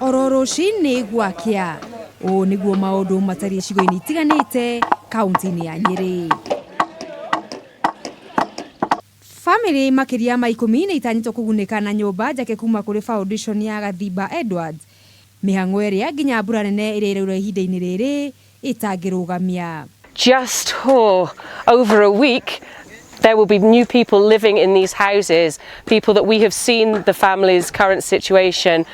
Oro rũcinĩ gwakĩa, ũũ nĩguo maũndũ matariĩ icigo-inĩ itiganĩte kaunti-inĩ ya Nyĩrĩ. Famĩlĩ makĩria ma ikũmi nĩ itanyĩtwo kũgunĩka na nyũmba njake kuma kũrĩ foundation ya Gathimba Edwards, mĩhang'o ĩrĩa nginya mbura nene ĩrĩa ĩraura ihinda-inĩ rĩrĩ ĩtangĩrũgamia. Just over a week, there will be new people living in these houses, people that we have seen the family's current situation,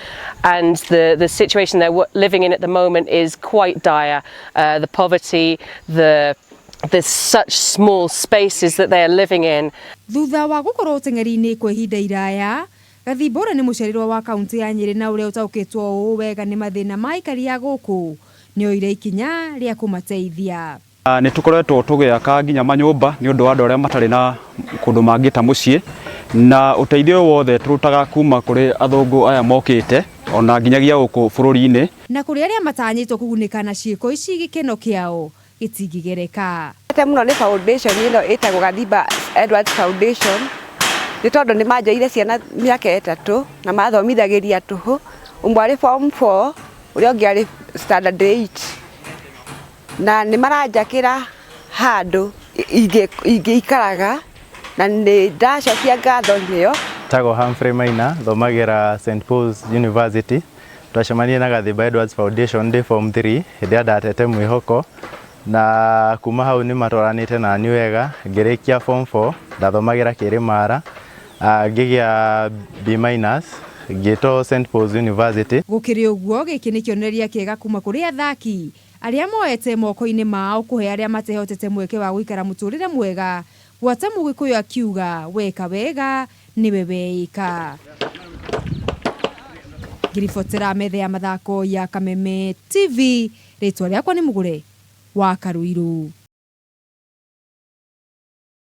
and the situation they're living in at the moment is quite dire. The poverty, there's such small spaces that they're living in. Thutha wa gũkorwo ũteng'eri-inĩ kwa ihinda iraya, Gathimba ũrĩa nĩ mũciarirwo wa kaunti ya Nyĩrĩ na ũrĩa ũtaũkĩtwo ũũ wega nĩ mathĩna ma aikari a gũkũ, nĩoire ikinya rĩa kũmateithia. Nĩ tũkoretwo tũgĩaka nginya manyũmba nĩ ũndũ wa andũ arĩa matarĩ na kũndũ mangĩta mũciĩ, na ũteithio ũyũ wothe tũrutaga kuma kũrĩ athũngũ aya mokĩte ona nginyagia gũkũ bũrũri-inĩ. Na kũrĩ arĩa matanyĩtwo kũgunĩka na ciĩko ici, gĩkeno kĩao gĩtingĩgereka. Nyendete mũno nĩ foundation ĩno ĩtagwo Gathimba Edwards Foundation, nĩ tondũ nĩ manjoire ciana mĩaka 3 na mathomithagĩria tũhũ, ũmwe arĩ form 4, ũrĩa ũngĩ arĩ standard 8, na nĩ maranjakĩra handũ ingĩikaraga, na nĩ ndacokia ngatho nĩo. Tagwo Humphrey Maina, thomagĩra St Paul's University. Twacemanirie na Gathimba Edwards Foundation ndĩ form 3 hĩndĩ ĩrĩa ndatete mwĩhoko, na kuma hau nĩ matwaranĩte nani wega ngĩrĩkia form 4. Ndathomagĩra Kĩrĩmara, ngĩgĩa B minus, ngĩtwo St Paul's University. Gũkĩrĩ ũguo, gĩkĩ nĩ kĩonereria kĩega kuma kũrĩ athaki arĩa moete moko-inĩ mao kũhe arĩa matehotete mweke wa gũikara mũtũrĩre mwega, gwata Mũgĩkũyũ akiuga, "Weka wega nĩwe weĩka." Ngĩribotera metha ya mathako ya Kameme TV, rĩtwa rĩakwa nĩ Mũgũre wa Karũirũ.